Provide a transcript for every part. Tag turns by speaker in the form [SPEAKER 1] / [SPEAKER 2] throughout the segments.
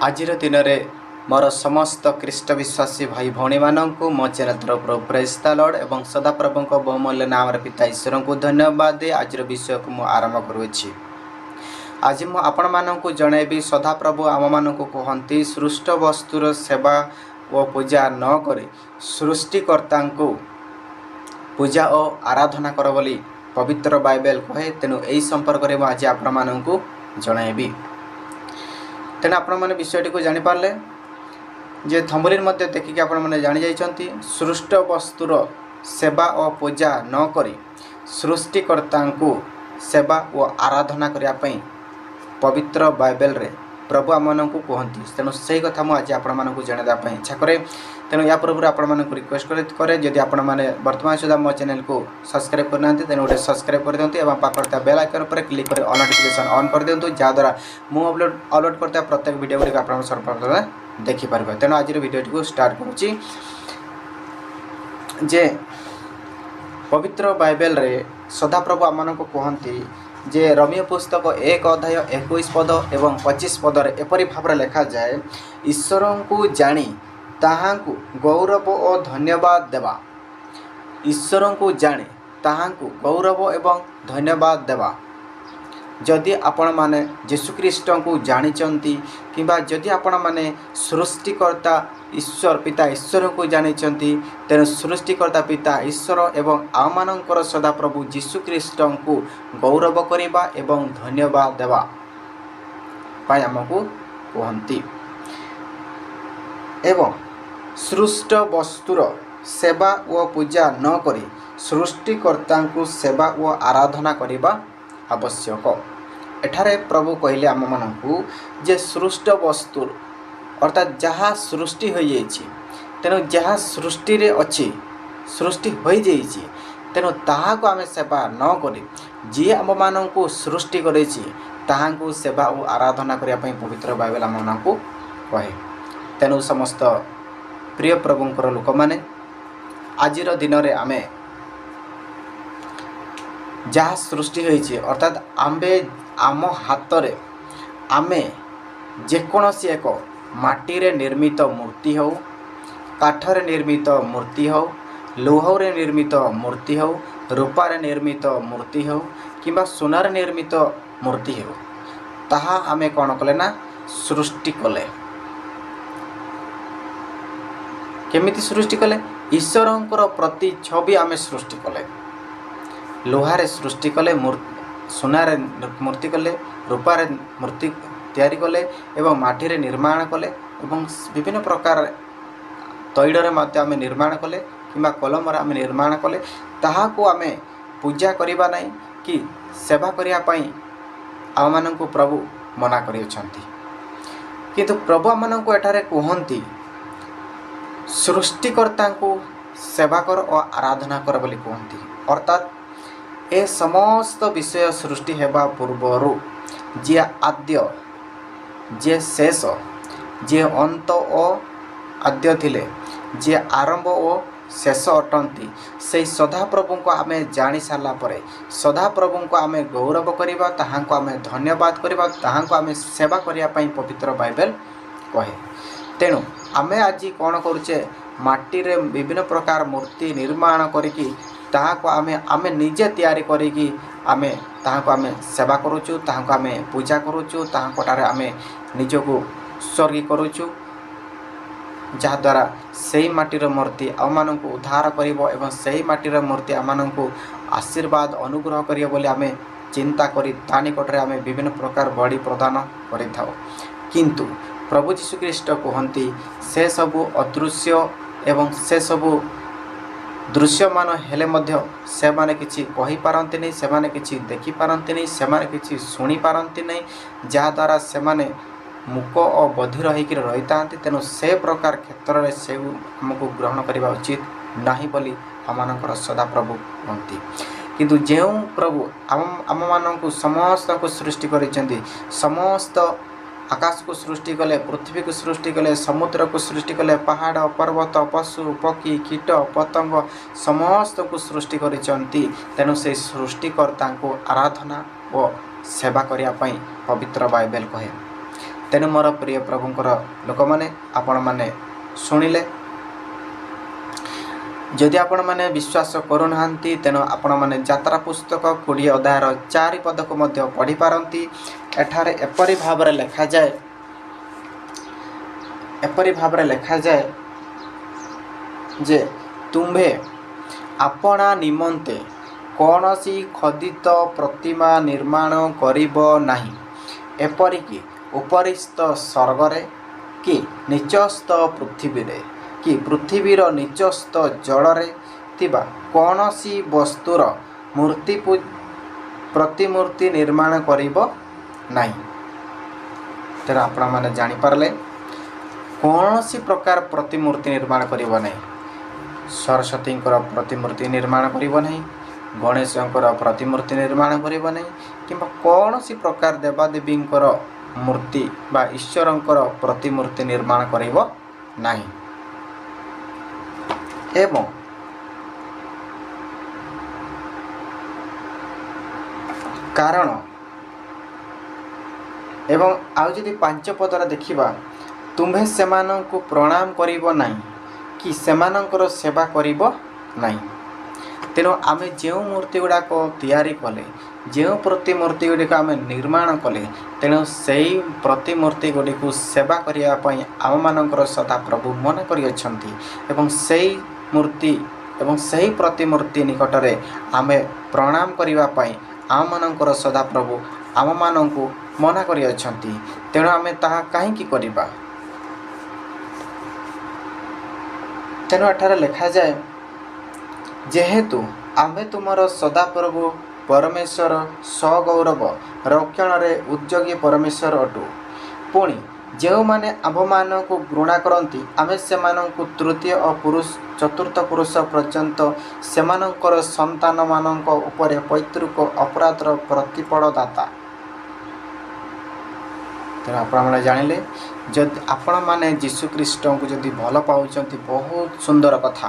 [SPEAKER 1] ଆଜିର ଦିନରେ ମୋର ସମସ୍ତ ଖ୍ରୀଷ୍ଟ ବିଶ୍ୱାସୀ ଭାଇ ଭଉଣୀମାନଙ୍କୁ ମୋ ଚ୍ୟାନେଲ୍ ତରଫରୁ ପ୍ରେଜ୍ ଦ ଲର୍ଡ଼ ଏବଂ ସଦାପ୍ରଭୁଙ୍କ ବହୁମୂଲ୍ୟ ନାମରେ ପିତା ଈଶ୍ୱରଙ୍କୁ ଧନ୍ୟବାଦ ଦେଇ ଆଜିର ବିଷୟକୁ ମୁଁ ଆରମ୍ଭ କରୁଅଛି। ଆଜି ମୁଁ ଆପଣମାନଙ୍କୁ ଜଣାଇବି, ସଦାପ୍ରଭୁ ଆମମାନଙ୍କୁ କୁହନ୍ତି, ସୃଷ୍ଟ ବସ୍ତୁର ସେବା ଓ ପୂଜା ନ କରି ସୃଷ୍ଟିକର୍ତ୍ତାଙ୍କୁ ପୂଜା ଓ ଆରାଧନା କର ବୋଲି ପବିତ୍ର ବାଇବେଲ କହେ। ତେଣୁ ଏହି ସମ୍ପର୍କରେ ମୁଁ ଆଜି ଆପଣମାନଙ୍କୁ ଜଣାଇବି। ତେଣୁ ଆପଣମାନେ ବିଷୟଟିକୁ ଜାଣିପାରିଲେ ଯେ ଥମ୍ବନେଲ୍ ମଧ୍ୟ ଦେଖିକି ଆପଣମାନେ ଜାଣିଯାଇଛନ୍ତି, ସୃଷ୍ଟ ବସ୍ତୁର ସେବା ଓ ପୂଜା ନ କରି ସୃଷ୍ଟିକର୍ତ୍ତାଙ୍କୁ ସେବା ଓ ଆରାଧନା କରିବା ପାଇଁ ପବିତ୍ର ବାଇବେଲରେ ପ୍ରଭୁ ଆମମାନଙ୍କୁ କୁହନ୍ତି। ତେଣୁ ସେଇ କଥା ମୁଁ ଆଜି ଆପଣମାନଙ୍କୁ ଜଣାଇବା ପାଇଁ ଇଚ୍ଛା କରେ। ତେଣୁ ୟା ପୂର୍ବରୁ ଆପଣମାନଙ୍କୁ ରିକ୍ୱେଷ୍ଟ କରେ, ଯଦି ଆପଣମାନେ ବର୍ତ୍ତମାନ ସୁଦ୍ଧା ମୋ ଚ୍ୟାନେଲକୁ ସବସ୍କ୍ରାଇବ୍ କରିନାହାନ୍ତି, ତେଣୁ ଗୋଟେ ସବସ୍କ୍ରାଇବ୍ କରିଦିଅନ୍ତୁ ଏବଂ ପାଖରେ ଥିବା ବେଲ୍ ଆଇକନ୍ ଉପରେ କ୍ଲିକ୍ କରି ଅଲ୍ ନୋଟିଫିକେସନ୍ ଅନ୍ କରିଦିଅନ୍ତୁ, ଯାହାଦ୍ୱାରା ମୁଁ ଅପଲୋଡ଼ କରୁଥିବା ପ୍ରତ୍ୟେକ ଭିଡ଼ିଓ ଗୁଡ଼ିକ ଆପଣ ସର୍ବପ୍ରଥମେ ଦେଖିପାରିବେ। ତେଣୁ ଆଜିର ଭିଡ଼ିଓଟିକୁ ଷ୍ଟାର୍ଟ କରୁଛି ଯେ ପବିତ୍ର ବାଇବେଲରେ ସଦାପ୍ରଭୁ ଆମମାନଙ୍କୁ କୁହନ୍ତି ଯେ ରୋମୀୟ ପୁସ୍ତକ 1 ଅଧ୍ୟାୟ 21 ପଦ ଏବଂ 25 ପଦରେ ଏପରି ଭାବରେ ଲେଖାଯାଏ, ଈଶ୍ୱରଙ୍କୁ ଜାଣି ତାହାଙ୍କୁ ଗୌରବ ଓ ଧନ୍ୟବାଦ ଦେବା। ଈଶ୍ୱରଙ୍କୁ ଜାଣି ତାହାଙ୍କୁ ଗୌରବ ଏବଂ ଧନ୍ୟବାଦ ଦେବା। ଯଦି ଆପଣମାନେ ଯୀଶୁଖ୍ରୀଷ୍ଟଙ୍କୁ ଜାଣିଛନ୍ତି କିମ୍ବା ଯଦି ଆପଣମାନେ ସୃଷ୍ଟିକର୍ତ୍ତା ଈଶ୍ୱର ପିତା ଈଶ୍ୱରଙ୍କୁ ଜାଣିଛନ୍ତି, ତେଣୁ ସୃଷ୍ଟିକର୍ତ୍ତା ପିତା ଈଶ୍ୱର ଏବଂ ଆମମାନଙ୍କର ସଦାପ୍ରଭୁ ଯୀଶୁଖ୍ରୀଷ୍ଟଙ୍କୁ ଗୌରବ କରିବା ଏବଂ ଧନ୍ୟବାଦ ଦେବା ପାଇଁ ଆମକୁ କୁହନ୍ତି ଏବଂ ସୃଷ୍ଟ ବସ୍ତୁର ସେବା ଓ ପୂଜା ନ କରି ସୃଷ୍ଟିକର୍ତ୍ତାଙ୍କୁ ସେବା ଓ ଆରାଧନା କରିବା ଆବଶ୍ୟକ। ଏଠାରେ ପ୍ରଭୁ କହିଲେ ଆମମାନଙ୍କୁ ଯେ ସୃଷ୍ଟ ବସ୍ତୁ ଅର୍ଥାତ୍ ଯାହା ସୃଷ୍ଟି ହୋଇଯାଇଛି, ତେଣୁ ଯାହା ସୃଷ୍ଟିରେ ଅଛି, ସୃଷ୍ଟି ହୋଇଯାଇଛି, ତେଣୁ ତାହାକୁ ଆମେ ସେବା ନ କରି ଯିଏ ଆମମାନଙ୍କୁ ସୃଷ୍ଟି କରିଛି, ତାହାଙ୍କୁ ସେବା ଓ ଆରାଧନା କରିବା ପାଇଁ ପବିତ୍ର ବାଇବେଲ ଆମମାନଙ୍କୁ କହେ। ତେଣୁ ସମସ୍ତ ପ୍ରିୟ ପ୍ରଭୁଙ୍କର ଲୋକମାନେ, ଆଜିର ଦିନରେ ଆମେ ଯାହା ସୃଷ୍ଟି ହୋଇଛି, ଅର୍ଥାତ୍ ଆମ୍ଭେ ଆମ ହାତରେ ଆମେ ଯେକୌଣସି ଏକ ମାଟିରେ ନିର୍ମିତ ମୂର୍ତ୍ତି ହେଉ, କାଠରେ ନିର୍ମିତ ମୂର୍ତ୍ତି ହେଉ, ଲୁହରେ ନିର୍ମିତ ମୂର୍ତ୍ତି ହେଉ, ରୂପାରେ ନିର୍ମିତ ମୂର୍ତ୍ତି ହେଉ କିମ୍ବା ସୁନାରେ ନିର୍ମିତ ମୂର୍ତ୍ତି ହେଉ, ତାହା ଆମେ କ'ଣ କଲେ ନା ସୃଷ୍ଟି କଲେ। କେମିତି ସୃଷ୍ଟି କଲେ? ଈଶ୍ୱରଙ୍କର ପ୍ରତିଛବି ଆମେ ସୃଷ୍ଟି କଲେ। ଲୁହାରେ ସୃଷ୍ଟି କଲେ, ସୁନାରେ ମୂର୍ତ୍ତି କଲେ, ରୂପାରେ ମୂର୍ତ୍ତି ତିଆରି କଲେ ଏବଂ ମାଟିରେ ନିର୍ମାଣ କଲେ ଏବଂ ବିଭିନ୍ନ ପ୍ରକାର ତୈଳରେ ମଧ୍ୟ ଆମେ ନିର୍ମାଣ କଲେ କିମ୍ବା କଲମରେ ଆମେ ନିର୍ମାଣ କଲେ। ତାହାକୁ ଆମେ ପୂଜା କରିବା ନାହିଁ କି ସେବା କରିବା ପାଇଁ ଆମମାନଙ୍କୁ ପ୍ରଭୁ ମନା କରିଅଛନ୍ତି। କିନ୍ତୁ ପ୍ରଭୁ ଆମମାନଙ୍କୁ ଏଠାରେ କୁହନ୍ତି, ସୃଷ୍ଟିକର୍ତ୍ତାଙ୍କୁ ସେବା କର ଓ ଆରାଧନା କର ବୋଲି କୁହନ୍ତି। ଅର୍ଥାତ୍ ଏ ସମସ୍ତ ବିଷୟ ସୃଷ୍ଟି ହେବା ପୂର୍ବରୁ ଯିଏ ଆଦ୍ୟ, ଯିଏ ଶେଷ, ଯିଏ ଅନ୍ତ ଓ ଆଦ୍ୟ ଥିଲେ, ଯିଏ ଆରମ୍ଭ ଓ ଶେଷ ଅଟନ୍ତି, ସେଇ ସଦାପ୍ରଭୁଙ୍କୁ ଆମେ ଜାଣି ସାରିଲା ପରେ ସଦାପ୍ରଭୁଙ୍କୁ ଆମେ ଗୌରବ କରିବା, ତାହାଙ୍କୁ ଆମେ ଧନ୍ୟବାଦ କରିବା, ତାହାଙ୍କୁ ଆମେ ସେବା କରିବା ପାଇଁ ପବିତ୍ର ବାଇବେଲ କହେ। ତେଣୁ ଆମେ ଆଜି କ'ଣ କରୁଛେ? ମାଟିରେ ବିଭିନ୍ନ ପ୍ରକାର ମୂର୍ତ୍ତି ନିର୍ମାଣ କରିକି ତାହାକୁ ଆମେ ନିଜେ ତିଆରି କରିକି ଆମେ ତାହାକୁ ଆମେ ସେବା କରୁଛୁ, ତାହାକୁ ଆମେ ପୂଜା କରୁଛୁ, ତାହାଙ୍କଠାରେ ଆମେ ନିଜକୁ ଉତ୍ସର୍ଗୀ କରୁଛୁ, ଯାହାଦ୍ୱାରା ସେଇ ମାଟିର ମୂର୍ତ୍ତି ଆମମାନଙ୍କୁ ଉଦ୍ଧାର କରିବ ଏବଂ ସେଇ ମାଟିର ମୂର୍ତ୍ତି ଆମମାନଙ୍କୁ ଆଶୀର୍ବାଦ ଅନୁଗ୍ରହ କରିବ ବୋଲି ଆମେ ଚିନ୍ତା କରି ତା ନିକଟରେ ଆମେ ବିଭିନ୍ନ ପ୍ରକାର ବଳି ପ୍ରଦାନ କରିଥାଉ। କିନ୍ତୁ ପ୍ରଭୁ ଯୀଶୁଖ୍ରୀଷ୍ଟ କୁହନ୍ତି, ସେସବୁ ଅଦୃଶ୍ୟ ଏବଂ ସେସବୁ ଦୃଶ୍ୟମାନ ହେଲେ ମଧ୍ୟ ସେମାନେ କିଛି କହିପାରନ୍ତିନି, ସେମାନେ କିଛି ଦେଖିପାରନ୍ତିନି, ସେମାନେ କିଛି ଶୁଣିପାରନ୍ତି ନାହିଁ, ଯାହାଦ୍ୱାରା ସେମାନେ ମୂକ ଓ ବଧିର ହେଇକରି ରହିଥାନ୍ତି। ତେଣୁ ସେ ପ୍ରକାର କ୍ଷେତ୍ରରେ ସେ ଆମକୁ ଗ୍ରହଣ କରିବା ଉଚିତ ନାହିଁ ବୋଲି ଆମମାନଙ୍କର ସଦାପ୍ରଭୁ କୁହନ୍ତି। କିନ୍ତୁ ଯେଉଁ ପ୍ରଭୁ ଆମମାନଙ୍କୁ ସମସ୍ତଙ୍କୁ ସୃଷ୍ଟି କରିଛନ୍ତି, ସମସ୍ତ ଆକାଶକୁ ସୃଷ୍ଟି କଲେ, ପୃଥିବୀକୁ ସୃଷ୍ଟି କଲେ, ସମୁଦ୍ରକୁ ସୃଷ୍ଟି କଲେ, ପାହାଡ଼ ପର୍ବତ, ପଶୁ ପକ୍ଷୀ, କୀଟ ପତଙ୍ଗ ସମସ୍ତଙ୍କୁ ସୃଷ୍ଟି କରିଛନ୍ତି, ତେଣୁ ସେଇ ସୃଷ୍ଟିକର୍ତ୍ତାଙ୍କୁ ଆରାଧନା ଓ ସେବା କରିବା ପାଇଁ ପବିତ୍ର ବାଇବେଲ କହେ। ତେଣୁ ମୋର ପ୍ରିୟ ପ୍ରଭୁଙ୍କର ଲୋକମାନେ, ଆପଣମାନେ ଶୁଣିଲେ। ଯଦି ଆପଣମାନେ ବିଶ୍ୱାସ କରୁନାହାନ୍ତି, ତେଣୁ ଆପଣମାନେ ଯାତ୍ରା ପୁସ୍ତକ 20 ଅଧ୍ୟାୟର 4 ପଦକୁ ମଧ୍ୟ ପଢ଼ିପାରନ୍ତି। ଏଠାରେ ଏପରି ଭାବରେ ଲେଖାଯାଏ ଯେ, ତୁମ୍ଭେ ଆପଣା ନିମନ୍ତେ କୌଣସି ଖୋଦିତ ପ୍ରତିମା ନିର୍ମାଣ କରିବ ନାହିଁ, ଏପରିକି ଉପରିସ୍ଥ ସ୍ୱର୍ଗରେ କି ନୀଚସ୍ଥ ପୃଥିବୀରେ କି ପୃଥିବୀର ନୀଚସ୍ଥ ଜଳରେ ଥିବା କୌଣସି ବସ୍ତୁର ପ୍ରତିମୂର୍ତ୍ତି ନିର୍ମାଣ କରିବ ନାହିଁ। ତେଣୁ ଆପଣମାନେ ଜାଣିପାରିଲେ, କୌଣସି ପ୍ରକାର ପ୍ରତିମୂର୍ତ୍ତି ନିର୍ମାଣ କରିବ ନାହିଁ। ସରସ୍ୱତୀଙ୍କର ପ୍ରତିମୂର୍ତ୍ତି ନିର୍ମାଣ କରିବ ନାହିଁ, ଗଣେଶଙ୍କର ପ୍ରତିମୂର୍ତ୍ତି ନିର୍ମାଣ କରିବ ନାହିଁ କିମ୍ବା କୌଣସି ପ୍ରକାର ଦେବାଦେବୀଙ୍କର ମୂର୍ତ୍ତି ବା ଈଶ୍ୱରଙ୍କର ପ୍ରତିମୂର୍ତ୍ତି ନିର୍ମାଣ କରିବ ନାହିଁ। ଏବଂ କାରଣ ଏବଂ ଆଉ ଯଦି 5 ପଦରେ ଦେଖିବା, ତୁମ୍ଭେ ସେମାନଙ୍କୁ ପ୍ରଣାମ କରିବ ନାହିଁ କି ସେମାନଙ୍କର ସେବା କରିବ ନାହିଁ। ତେଣୁ ଆମେ ଯେଉଁ ମୂର୍ତ୍ତି ଗୁଡ଼ାକ ତିଆରି କଲେ, ଯେଉଁ ପ୍ରତିମୂର୍ତ୍ତି ଗୁଡ଼ିକ ଆମେ ନିର୍ମାଣ କଲେ, ତେଣୁ ସେଇ ପ୍ରତିମୂର୍ତ୍ତି ଗୁଡ଼ିକୁ ସେବା କରିବା ପାଇଁ ଆମମାନଙ୍କର ସଦାପ୍ରଭୁ ମନା କରିଅଛନ୍ତି। ଏବଂ ସେଇ ମୂର୍ତ୍ତି ଏବଂ ସେହି ପ୍ରତିମୂର୍ତ୍ତି ନିକଟରେ ଆମେ ପ୍ରଣାମ କରିବା ପାଇଁ ଆମମାନଙ୍କର ସଦାପ୍ରଭୁ ଆମମାନଙ୍କୁ ମନା କରିଅଛନ୍ତି। ତେଣୁ ଆମେ ତାହା କାହିଁକି କରିବା? ତେଣୁ ଏଠାରେ ଲେଖାଯାଏ, ଯେହେତୁ ଆମ୍ଭେ ତୁମର ସଦାପ୍ରଭୁ ପରମେଶ୍ୱର, ସଗୌରବ ରକ୍ଷଣରେ ଉଦ୍ଯୋଗୀ ପରମେଶ୍ୱର ଅଟୁ। ପୁଣି ଯେଉଁମାନେ ଆମ୍ଭମାନଙ୍କୁ ଘୃଣା କରନ୍ତି, ଆମେ ସେମାନଙ୍କୁ ତୃତୀୟ ଓ ଚତୁର୍ଥ ପୁରୁଷ ପର୍ଯ୍ୟନ୍ତ ସେମାନଙ୍କର ସନ୍ତାନମାନଙ୍କ ଉପରେ ପୈତୃକ ଅପରାଧର ପ୍ରତିଫଳଦାତା। ତେଣୁ ଆପଣମାନେ ଜାଣିଲେ, ଯଦି ଆପଣମାନେ ଯୀଶୁଖ୍ରୀଷ୍ଟଙ୍କୁ ଯଦି ଭଲ ପାଉଛନ୍ତି, ବହୁତ ସୁନ୍ଦର କଥା।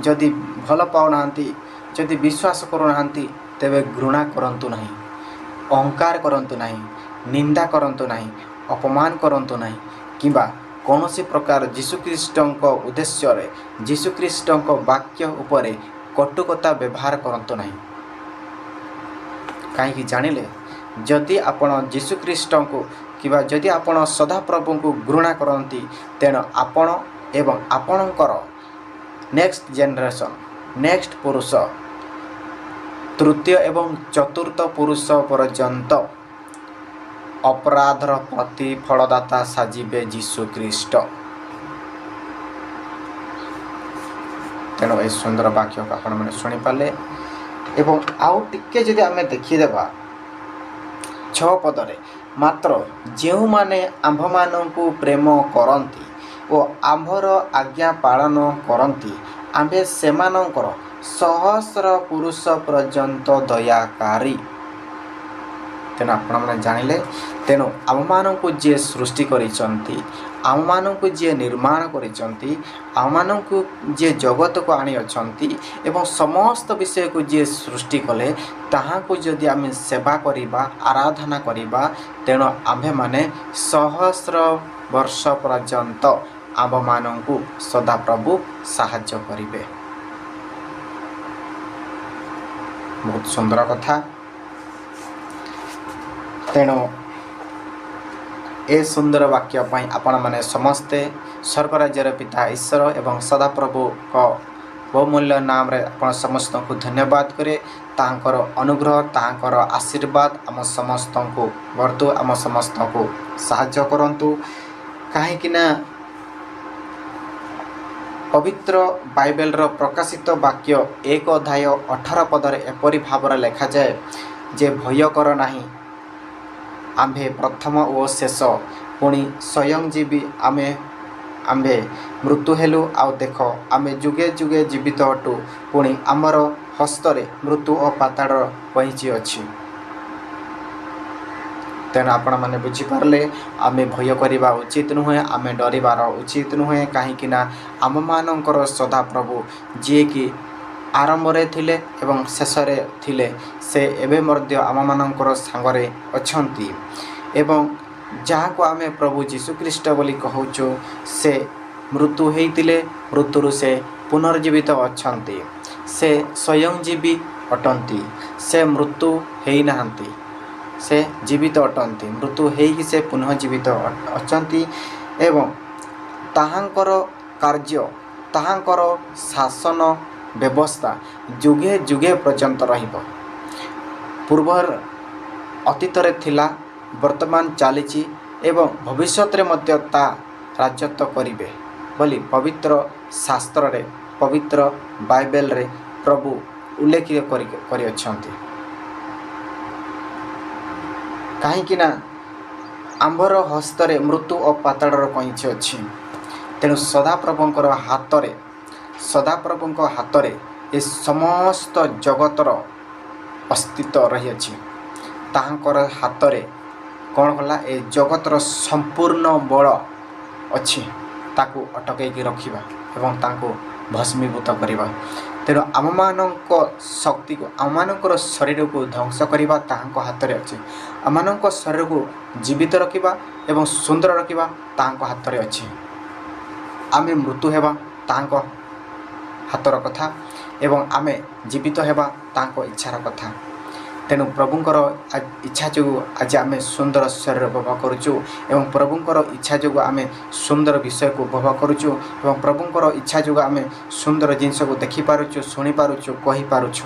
[SPEAKER 1] ଯଦି ଭଲ ପାଉନାହାନ୍ତି, ଯଦି ବିଶ୍ୱାସ କରୁନାହାନ୍ତି, ତେବେ ଘୃଣା କରନ୍ତୁ ନାହିଁ, ଅହଙ୍କାର କରନ୍ତୁ ନାହିଁ, ନିନ୍ଦା କରନ୍ତୁ ନାହିଁ, ଅପମାନ କରନ୍ତୁ ନାହିଁ କିମ୍ବା କୌଣସି ପ୍ରକାର ଯୀଶୁଖ୍ରୀଷ୍ଟଙ୍କ ଉଦ୍ଦେଶ୍ୟରେ, ଯୀଶୁଖ୍ରୀଷ୍ଟଙ୍କ ବାକ୍ୟ ଉପରେ କଟୁକତା ବ୍ୟବହାର କରନ୍ତୁ ନାହିଁ। କାହିଁକି ଜାଣିଲେ, ଯଦି ଆପଣ ଯୀଶୁଖ୍ରୀଷ୍ଟଙ୍କୁ କିମ୍ବା ଯଦି ଆପଣ ସଦାପ୍ରଭୁଙ୍କୁ ଘୃଣା କରନ୍ତି, ତେଣୁ ଆପଣ ଏବଂ ଆପଣଙ୍କର ନେକ୍ସଟ ଜେନେରେସନ୍, ନେକ୍ସଟ ପୁରୁଷ, ତୃତୀୟ ଏବଂ ଚତୁର୍ଥ ପୁରୁଷ ପର୍ଯ୍ୟନ୍ତ ଅପରାଧର ପ୍ରତିଫଳଦାତା ସାଜିବେ ଯୀଶୁଖ୍ରୀଷ୍ଟ। ତେଣୁ ଏହି ସୁନ୍ଦର ବାକ୍ୟକୁ ଆପଣମାନେ ଶୁଣିପାରିଲେ। ଏବଂ ଆଉ ଟିକେ ଯଦି ଆମେ ଦେଖିଦେବା 6 ପଦରେ, ମାତ୍ର ଯେଉଁମାନେ ଆମ୍ଭମାନଙ୍କୁ ପ୍ରେମ କରନ୍ତି ଓ ଆମ୍ଭର ଆଜ୍ଞା ପାଳନ କରନ୍ତି, ଆମ୍ଭେ ସେମାନଙ୍କର ସହସ୍ର ପୁରୁଷ ପର୍ଯ୍ୟନ୍ତ ଦୟାକାରୀ। ତେଣୁ ଆପଣମାନେ ଜାଣିଲେ, ତେଣୁ ଆମମାନଙ୍କୁ ଯିଏ ସୃଷ୍ଟି କରିଛନ୍ତି, ଆମମାନଙ୍କୁ ଯିଏ ନିର୍ମାଣ କରିଛନ୍ତି, ଆମମାନଙ୍କୁ ଯିଏ ଜଗତକୁ ଆଣିଅଛନ୍ତି ଏବଂ ସମସ୍ତ ବିଷୟକୁ ଯିଏ ସୃଷ୍ଟି କଲେ, ତାହାଙ୍କୁ ଯଦି ଆମେ ସେବା କରିବା, ଆରାଧନା କରିବା, ତେଣୁ ଆମ୍ଭେମାନେ ସହସ୍ର ବର୍ଷ ପର୍ଯ୍ୟନ୍ତ ଆମ୍ଭମାନଙ୍କୁ ସଦାପ୍ରଭୁ ସାହାଯ୍ୟ କରିବେ। ବହୁତ ସୁନ୍ଦର କଥା। ତେଣୁ ଏ ସୁନ୍ଦର ବାକ୍ୟ ପାଇଁ ଆପଣମାନେ ସମସ୍ତେ ସ୍ୱର୍ଗରାଜ୍ୟର ପିତା ଈଶ୍ୱର ଏବଂ ସଦାପ୍ରଭୁଙ୍କ ବହୁମୂଲ୍ୟ ନାମରେ ଆପଣ ସମସ୍ତଙ୍କୁ ଧନ୍ୟବାଦ କରେ। ତାହାଙ୍କର ଅନୁଗ୍ରହ, ତାହାଙ୍କର ଆଶୀର୍ବାଦ ଆମ ସମସ୍ତଙ୍କୁ ବର୍ତ୍ତୁ, ଆମ ସମସ୍ତଙ୍କୁ ସାହାଯ୍ୟ କରନ୍ତୁ। କାହିଁକି ନା ପବିତ୍ର ବାଇବେଲର ପ୍ରକାଶିତ ବାକ୍ୟ 1 ଅଧ୍ୟାୟ 18 ପଦରେ ଏପରି ଭାବରେ ଲେଖାଯାଏ ଯେ, ଭୟ କର ନାହିଁ, ଆମ୍ଭେ ପ୍ରଥମ ଓ ଶେଷ, ପୁଣି ସ୍ୱୟଂଜୀବୀ। ଆମ୍ଭେ ମୃତ୍ୟୁ ହେଲୁ, ଆଉ ଦେଖ, ଆମେ ଯୁଗେ ଯୁଗେ ଜୀବିତ ଅଟୁ, ପୁଣି ଆମର ହସ୍ତରେ ମୃତ୍ୟୁ ଓ ପାତାଳର କଇଁଚି ଅଛି। ତେଣୁ ଆପଣମାନେ ବୁଝିପାରିଲେ, ଆମେ ଭୟ କରିବା ଉଚିତ ନୁହେଁ, ଆମେ ଡରିବାର ଉଚିତ ନୁହେଁ। କାହିଁକି ନା ଆମମାନଙ୍କର ସଦାପ୍ରଭୁ ଯିଏକି ଆରମ୍ଭରେ ଥିଲେ ଏବଂ ଶେଷରେ ଥିଲେ, ସେ ଏବେ ମଧ୍ୟ ଆମମାନଙ୍କର ସାଙ୍ଗରେ ଅଛନ୍ତି। ଏବଂ ଯାହାକୁ ଆମେ ପ୍ରଭୁ ଯୀଶୁଖ୍ରୀଷ୍ଟ ବୋଲି କହୁଛୁ, ସେ ମୃତ୍ୟୁ ହେଇଥିଲେ, ମୃତ୍ୟୁରୁ ସେ ପୁନର୍ଜୀବିତ ଅଛନ୍ତି। ସେ ସ୍ୱୟଂଜୀବୀ ଅଟନ୍ତି। ସେ ମୃତ୍ୟୁ ହେଇନାହାନ୍ତି, ସେ ଜୀବିତ ଅଟନ୍ତି। ମୃତ୍ୟୁ ହେଇକି ସେ ପୁନଃ ଜୀବିତ ଅଛନ୍ତି ଏବଂ ତାହାଙ୍କର କାର୍ଯ୍ୟ, ତାହାଙ୍କର ଶାସନ ବ୍ୟବସ୍ଥା ଯୁଗେ ଯୁଗେ ପର୍ଯ୍ୟନ୍ତ ରହିବ। ପୂର୍ବ ଅତୀତରେ ଥିଲା, ବର୍ତ୍ତମାନ ଚାଲିଛି ଏବଂ ଭବିଷ୍ୟତରେ ମଧ୍ୟ ତା ରାଜତ୍ୱ କରିବେ ବୋଲି ପବିତ୍ର ଶାସ୍ତ୍ରରେ, ପବିତ୍ର ବାଇବେଲରେ ପ୍ରଭୁ ଉଲ୍ଲେଖିତ କରିଅଛନ୍ତି। କାହିଁକି ନା ଆମ୍ଭର ହସ୍ତରେ ମୃତ୍ୟୁ ଓ ପାତାଳର କଇଁଚି ଅଛି। ତେଣୁ ସଦାପ୍ରଭୁଙ୍କ ହାତରେ ଏ ସମସ୍ତ ଜଗତର ଅସ୍ତିତ୍ୱ ରହିଅଛି। ତାହାଙ୍କର ହାତରେ କ'ଣ କଲା, ଏ ଜଗତର ସମ୍ପୂର୍ଣ୍ଣ ବଳ ଅଛି ତାକୁ ଅଟକେଇକି ରଖିବା ଏବଂ ତାଙ୍କୁ ଭସ୍ମୀଭୂତ କରିବା। ତେଣୁ ଆମମାନଙ୍କ ଶକ୍ତିକୁ, ଆମମାନଙ୍କର ଶରୀରକୁ ଧ୍ୱଂସ କରିବା ତାହାଙ୍କ ହାତରେ ଅଛି। ଆମମାନଙ୍କ ଶରୀରକୁ ଜୀବିତ ରଖିବା ଏବଂ ସୁନ୍ଦର ରଖିବା ତାହାଙ୍କ ହାତରେ ଅଛି। ଆମେ ମୃତ୍ୟୁ ହେବା ତାହାଙ୍କ ହାତର କଥା ଏବଂ ଆମେ ଜୀବିତ ହେବା ତାଙ୍କ ଇଚ୍ଛାର କଥା। ତେଣୁ ପ୍ରଭୁଙ୍କର ଇଚ୍ଛା ଯୋଗୁଁ ଆଜି ଆମେ ସୁନ୍ଦର ଶରୀର ଉପଭୋଗ କରୁଛୁ ଏବଂ ପ୍ରଭୁଙ୍କର ଇଚ୍ଛା ଯୋଗୁଁ ଆମେ ସୁନ୍ଦର ବିଷୟକୁ ଉପଭୋଗ କରୁଛୁ ଏବଂ ପ୍ରଭୁଙ୍କର ଇଚ୍ଛା ଯୋଗୁଁ ଆମେ ସୁନ୍ଦର ଜିନିଷକୁ ଦେଖିପାରୁଛୁ, ଶୁଣିପାରୁଛୁ, କହିପାରୁଛୁ।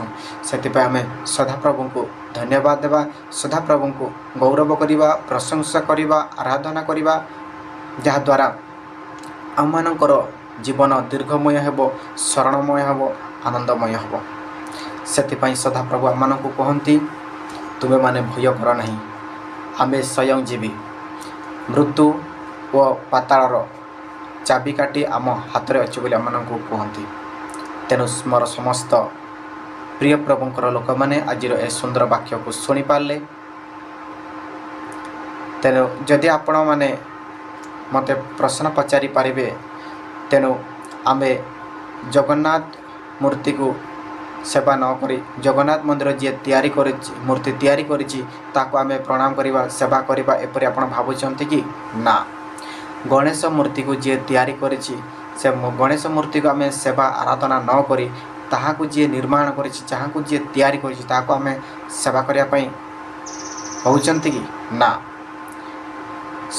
[SPEAKER 1] ସେଥିପାଇଁ ଆମେ ସଦାପ୍ରଭୁଙ୍କୁ ଧନ୍ୟବାଦ ଦେବା, ସଦାପ୍ରଭୁଙ୍କୁ ଗୌରବ କରିବା, ପ୍ରଶଂସା କରିବା, ଆରାଧନା କରିବା, ଯାହାଦ୍ୱାରା ଆମମାନଙ୍କର ଜୀବନ ଦୀର୍ଘମୟ ହେବ, ଶରଣମୟ ହେବ, ଆନନ୍ଦମୟ ହେବ। ସେଥିପାଇଁ ସଦାପ୍ରଭୁ ଆମମାନଙ୍କୁ କୁହନ୍ତି, ତୁମେମାନେ ଭୟ କର ନାହିଁ, ଆମେ ସ୍ୱୟଂ ଜୀବୀ। ମୃତ୍ୟୁ ଓ ପାତାଳର ଚାବିକାଠି ଆମ ହାତରେ ଅଛି ବୋଲି ଆମମାନଙ୍କୁ କୁହନ୍ତି। ତେଣୁ ମୋର ସମସ୍ତ ପ୍ରିୟ ପ୍ରଭୁଙ୍କର ଲୋକମାନେ ଆଜିର ଏ ସୁନ୍ଦର ବାକ୍ୟକୁ ଶୁଣିପାରିଲେ। ତେଣୁ ଯଦି ଆପଣମାନେ ମୋତେ ପ୍ରଶ୍ନ ପଚାରି ପାରିବେ, ତେଣୁ ଆମେ ଜଗନ୍ନାଥ ମୂର୍ତ୍ତିକୁ ସେବା ନ କରି ଜଗନ୍ନାଥ ମନ୍ଦିର ଯିଏ ତିଆରି କରିଛି, ମୂର୍ତ୍ତି ତିଆରି କରିଛି, ତାକୁ ଆମେ ପ୍ରଣାମ କରିବା, ସେବା କରିବା, ଏପରି ଆପଣ ଭାବୁଛନ୍ତି କି? ନା। ଗଣେଶ ମୂର୍ତ୍ତିକୁ ଯିଏ ତିଆରି କରିଛି, ସେ ଗଣେଶ ମୂର୍ତ୍ତିକୁ ଆମେ ସେବା ଆରାଧନା ନ କରି ତାହାକୁ ଯିଏ ନିର୍ମାଣ କରିଛି, ଯାହାକୁ ଯିଏ ତିଆରି କରିଛି, ତାହାକୁ ଆମେ ସେବା କରିବା ପାଇଁ କହୁଛନ୍ତି କି? ନା।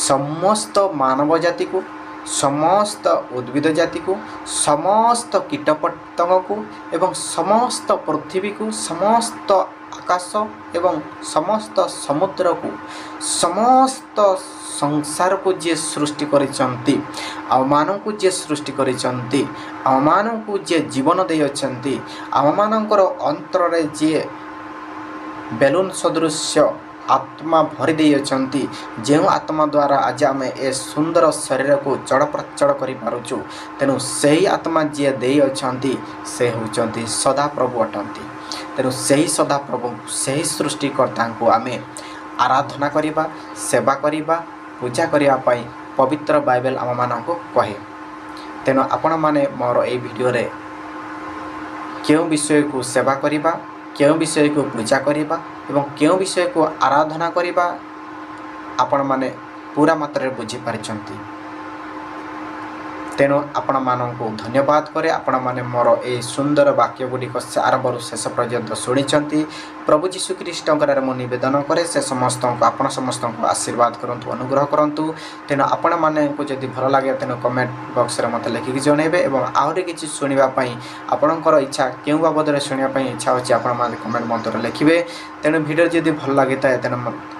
[SPEAKER 1] ସମସ୍ତ ମାନବ ଜାତିକୁ, ସମସ୍ତ ଉଦ୍ଭିଦ ଜାତିକୁ, ସମସ୍ତ କୀଟପତଙ୍ଗକୁ ଏବଂ ସମସ୍ତ ପୃଥିବୀକୁ, ସମସ୍ତ ଆକାଶ ଏବଂ ସମସ୍ତ ସମୁଦ୍ରକୁ, ସମସ୍ତ ସଂସାରକୁ ଯିଏ ସୃଷ୍ଟି କରିଛନ୍ତି, ଆମମାନଙ୍କୁ ଯିଏ ସୃଷ୍ଟି କରିଛନ୍ତି, ଆମମାନଙ୍କୁ ଯିଏ ଜୀବନ ଦେଇଅଛନ୍ତି, ଆମମାନଙ୍କର ଅନ୍ତରରେ ଯିଏ ବେଲୁନ ସଦୃଶ୍ୟ ଆତ୍ମା ଭରି ଦେଇଅଛନ୍ତି, ଯେଉଁ ଆତ୍ମା ଦ୍ୱାରା ଆଜି ଆମେ ଏ ସୁନ୍ଦର ଶରୀରକୁ ଚଳପ୍ରଚଳ କରିପାରୁଛୁ, ତେଣୁ ସେହି ଆତ୍ମା ଯିଏ ଦେଇଅଛନ୍ତି, ସେ ହେଉଛନ୍ତି ସଦାପ୍ରଭୁ ଅଟନ୍ତି। ତେଣୁ ସେହି ସଦାପ୍ରଭୁଙ୍କୁ, ସେହି ସୃଷ୍ଟିକର୍ତ୍ତାଙ୍କୁ ଆମେ ଆରାଧନା କରିବା, ସେବା କରିବା, ପୂଜା କରିବା ପାଇଁ ପବିତ୍ର ବାଇବେଲ ଆମମାନଙ୍କୁ କହେ। ତେଣୁ ଆପଣମାନେ ମୋର ଏଇ ଭିଡ଼ିଓରେ କେଉଁ ବିଷୟକୁ ସେବା କରିବା, କେଉଁ ବିଷୟକୁ ପୂଜା କରିବା ଏବଂ କେଉଁ ବିଷୟକୁ ଆରାଧନା କରିବା, ଆପଣମାନେ ପୁରା ମାତ୍ରାରେ ବୁଝିପାରିଛନ୍ତି। ତେଣୁ ଆପଣମାନଙ୍କୁ ଧନ୍ୟବାଦ କରେ। ଆପଣମାନେ ମୋର ଏହି ସୁନ୍ଦର ବାକ୍ୟ ଗୁଡ଼ିକ ଆରମ୍ଭରୁ ଶେଷ ପର୍ଯ୍ୟନ୍ତ ଶୁଣିଛନ୍ତି। ପ୍ରଭୁ ଯୀଶୁ ଖ୍ରୀଷ୍ଟଙ୍କଠାରେ ମୁଁ ନିବେଦନ କରେ, ସେ ସମସ୍ତଙ୍କୁ, ଆପଣ ସମସ୍ତଙ୍କୁ ଆଶୀର୍ବାଦ କରନ୍ତୁ, ଅନୁଗ୍ରହ କରନ୍ତୁ। ତେଣୁ ଆପଣମାନଙ୍କୁ ଯଦି ଭଲ ଲାଗେ, ତେଣୁ କମେଣ୍ଟ ବକ୍ସରେ ମୋତେ ଲେଖିକି ଜଣାଇବେ ଏବଂ ଆହୁରି କିଛି ଶୁଣିବା ପାଇଁ ଆପଣଙ୍କର ଇଚ୍ଛା, କେଉଁ ବାବଦରେ ଶୁଣିବା ପାଇଁ ଇଚ୍ଛା ଅଛି, ଆପଣମାନେ କମେଣ୍ଟ ମଧ୍ୟରେ ଲେଖିବେ। ତେଣୁ ଭିଡ଼ିଓ ଯଦି ଭଲ ଲାଗିଥାଏ, ତେଣୁ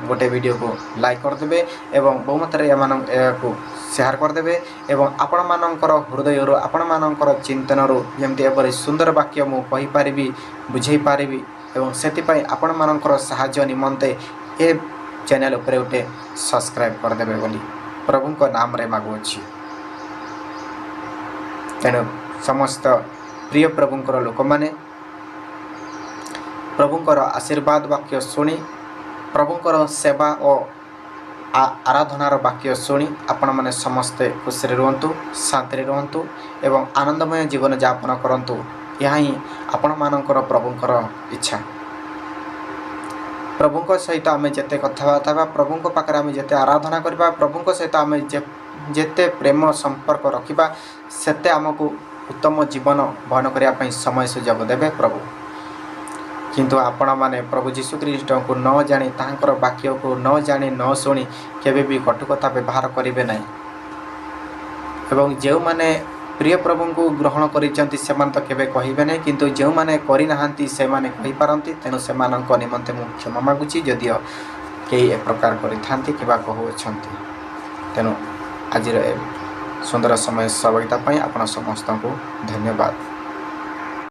[SPEAKER 1] ଗୋଟେ ଭିଡ଼ିଓକୁ ଲାଇକ୍ କରିଦେବେ ଏବଂ ବହୁମାତ୍ରାରେ ଏମାନଙ୍କୁ ଏହାକୁ ସେୟାର କରିଦେବେ ଏବଂ ଆପଣମାନଙ୍କର ହୃଦୟରୁ, ଆପଣମାନଙ୍କର ଚିନ୍ତନରୁ ଯେମିତି ଏପରି ସୁନ୍ଦର ବାକ୍ୟ ମୁଁ କହିପାରିବି, ବୁଝେଇ ପାରିବି ଏବଂ ସେଥିପାଇଁ ଆପଣମାନଙ୍କର ସାହାଯ୍ୟ ନିମନ୍ତେ ଏ ଚ୍ୟାନେଲ୍ ଉପରେ ଗୋଟେ ସବସ୍କ୍ରାଇବ୍ କରିଦେବେ ବୋଲି ପ୍ରଭୁଙ୍କ ନାମରେ ମାଗୁଅଛି। ତେଣୁ ସମସ୍ତ ପ୍ରିୟ ପ୍ରଭୁଙ୍କର ଲୋକମାନେ ପ୍ରଭୁଙ୍କର ଆଶୀର୍ବାଦ ବାକ୍ୟ ଶୁଣି, ପ୍ରଭୁଙ୍କର ସେବା ଓ ଆରାଧନାର ବାକ୍ୟ ଶୁଣି ଆପଣମାନେ ସମସ୍ତେ ଖୁସିରେ ରୁହନ୍ତୁ, ଶାନ୍ତିରେ ରୁହନ୍ତୁ ଏବଂ ଆନନ୍ଦମୟ ଜୀବନ ଯାପନ କରନ୍ତୁ। ଏହା ହିଁ ଆପଣମାନଙ୍କର ପ୍ରଭୁଙ୍କର ଇଚ୍ଛା। ପ୍ରଭୁଙ୍କ ସହିତ ଆମେ ଯେତେ କଥାବାର୍ତ୍ତା ହେବା, ପ୍ରଭୁଙ୍କ ପାଖରେ ଆମେ ଯେତେ ଆରାଧନା କରିବା, ପ୍ରଭୁଙ୍କ ସହିତ ଆମେ ଯେତେ ପ୍ରେମ ସମ୍ପର୍କ ରଖିବା, ସେତେ ଆମକୁ ଉତ୍ତମ ଜୀବନ ବହନ କରିବା ପାଇଁ ସମୟ ସୁଯୋଗ ଦେବେ ପ୍ରଭୁ। କିନ୍ତୁ ଆପଣମାନେ ପ୍ରଭୁ ଯୀଶୁଖ୍ରୀଷ୍ଟଙ୍କୁ ନ ଜାଣି, ତାହାଙ୍କର ବାକ୍ୟକୁ ନ ଜାଣି, ନ ଶୁଣି କେବେ ବି କଟୁକଥା ବ୍ୟବହାର କରିବେ ନାହିଁ। ଏବଂ ଯେଉଁମାନେ ପ୍ରିୟ ପ୍ରଭୁଙ୍କୁ ଗ୍ରହଣ କରିଛନ୍ତି, ସେମାନେ ତ କେବେ କହିବେ ନାହିଁ, କିନ୍ତୁ ଯେଉଁମାନେ କରିନାହାନ୍ତି ସେମାନେ କହିପାରନ୍ତି। ତେଣୁ ସେମାନଙ୍କ ନିମନ୍ତେ ମୁଁ କ୍ଷମା ମାଗୁଛି, ଯଦିଓ କେହି ଏ ପ୍ରକାର କରିଥାନ୍ତି କିମ୍ବା କହୁଅଛନ୍ତି। ତେଣୁ ଆଜିର ଏ ସୁନ୍ଦର ସମୟ ସହଭାଗିତା ପାଇଁ ଆପଣ ସମସ୍ତଙ୍କୁ ଧନ୍ୟବାଦ।